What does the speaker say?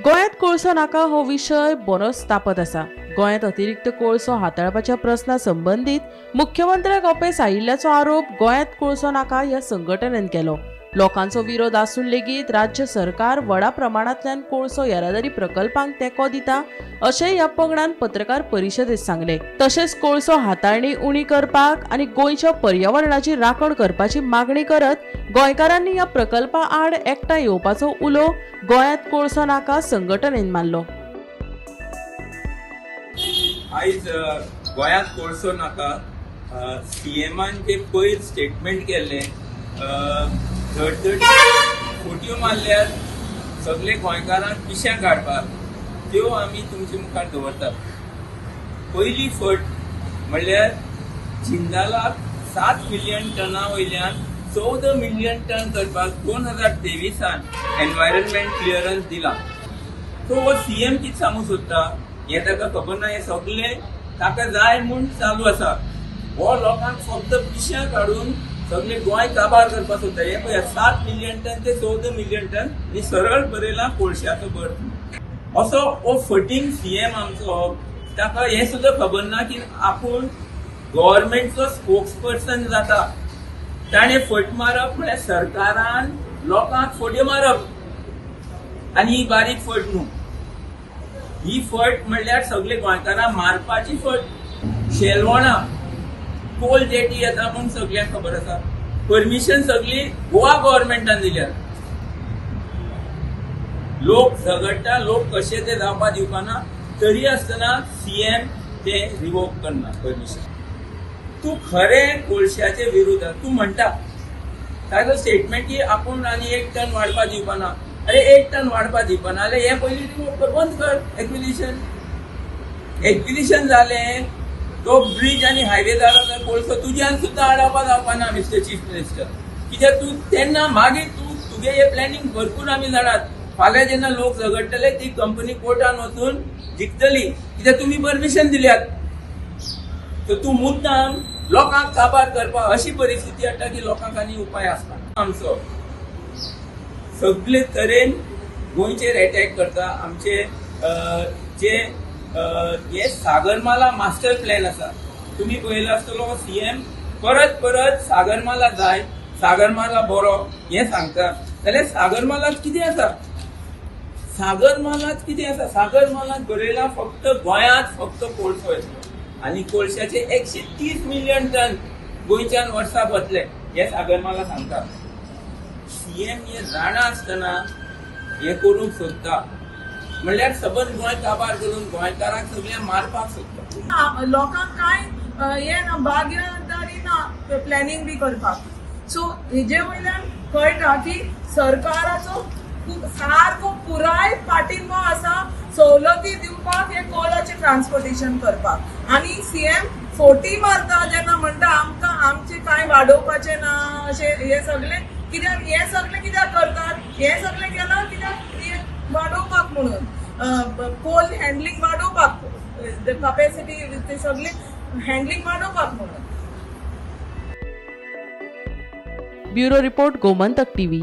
गोंयांत कोळसो नाका हो विशय बरोच तापत आसा. गोंयांत अतिरिक्त कोळसो हाताळपाच्या प्रस्ना संबंदीत मुख्यमंत्र्याक अपेस आयिल्ल्याचो आरोप गोंयांत कोळसो नाका ह्या संघटनेन केलो. लोकांचो विरोध आसून लेगीत राज्य सरकार व्हडा प्रमाणांतल्यान कोळसो येरादारी प्रकल्पांक तेंको दिता अशें ह्या पंगडान पत्रकार परिशदेत सांगलें. तशेंच कोळसो हाताळणी उणी करपाक आनी गोंयच्या पर्यावरणाची राखण करपाची मागणी करत गोंयकारांनी ह्या प्रकल्पा आड एकठांय येवपाचो उलो गोंयांत कोळसो नाका संघटनेन मारलो. आयज गोंयांत कोळसो नाका सीएमान जे पयर स्टेटमेंट केल्लें धडधड फोटयो मारल्यार सगळे गोंयकारांक पिश्यां काडपाक त्यो आमी तुमचे मुखार दवरतात. पयली फट म्हणल्यार जिंदालाक 7 मिलियन टना वयल्यान 14 मिलियन टन करपाक 2023 एनवायरमेंट क्लियरन्स दिला. तो हो सीएम कितें सांगूंक सोदता हें ताका खबर ना. हें सगळें ताका जाय म्हूण चालू आसा. हो लोकांक फक्त पिश्यां काडून सगळे गोंय काबार करपाक सोदता. हे पळय 7 मिलियन टन ते 14 मिलियन टन आनी सरळ बरयलां कोळशाचो बर्थ. असो हो फटींग सीएम आमचो, ताका हें सुद्दां खबर ना की आपूण गव्हर्मेंटचो स्पोक्स पर्सन जाता. ताणें फट मारप म्हळ्यार सरकारान लोकांक फट्यो मारप आनी ही बारीक फट न्हू. ही फट म्हणल्यार सगळे गोंयकारांक मारपाची फट. शेलवणा कोल जेटी येता म्हूण सगळ्यांक खबर आसा. परमिशन सगळी गोवा गव्हर्मेंटान दिल्या. लोक झगडटा, लोक कशे ते जावपा दिवपाना, तरी आसतना सीएम ते रिवोक करना परमिशन. तूं खरें कोळशाचे विरुद्ध तूं म्हणटा ताजो स्टेटमेंट की आपूण आनी 1 टन वाडपा दिवपाना. अरे 1 टन वाडपा दिवपाना जाल्यार हें पयलीं रिवोक कर, बंद कर एक्विजिशन. एक्विजिशन जालें तो ब्रिज आनी हायवे जालो जाल्यार कोळसो तुज्यान सुद्दां आडावपा जावपाना मिस्टर चीफ मिनिस्टर. कित्याक तूं तेन्ना मागीर तूं तुगे हे प्लॅनिंग भरपूर आमी जाणात. फाल्यां जेन्ना लोक झगडटले ती कंपनी कोर्टान वचून जिखतली कित्याक तुमी परमिशन दिल्यात. तर तूं मुद्दाम लोकांक काबार करपाक अशी परिस्थिती हाडटा की लोकांक आनी उपाय आसना. आमचो सगळे तरेन गोंयचेर एटॅक करता. आमचे जे हे सागरमाला मास्टर प्लॅन आसा, तुमी पळयला आसतलो सीएम परत परत सागरमाला जाय, सागरमाला बरो हें सांगता. जाल्यार सागरमालांत कितें आसा? सागरमालांत कितें आसा? सागरमालांत बरयलां फक्त गोंयांत फक्त कोळसो येतलो आनी कोळशाचे 130 मिलियन टन गोंयच्यान वर्साक वतले हें सागरमाला सांगता. सीएम हे जाणा आसतना हें करूंक सोदता म्हणल्यार सबंद गोंय काबार करून गोंयकारांक सगळ्यांक मारपाक सोदता. लोकांक कांय हें ना, भागीदारी ना प्लॅनिंग बी करपाक. सो हेजे वयल्यान कळटा की सरकाराचो खूब सारको पुराय पाठिंबो आसा सवलती दिवपाक हे कोलाचें ट्रान्सपोर्टेशन करपाक. आनी सीएम फोटी मारता जेन्ना म्हणटा आमकां आमचें कांय वाडोवपाचें ना अशें हें सगळें कित्याक, हें सगळें कित्याक करतात? हें सगळें केलां कित्याक वाडोवपाक म्हणून, कोल हँडलिंग वाडोवपाक, कपॅसिटी ते सगळे हँडलिंग वाडोवपाक म्हणून. Bureau report, Gomantak TV.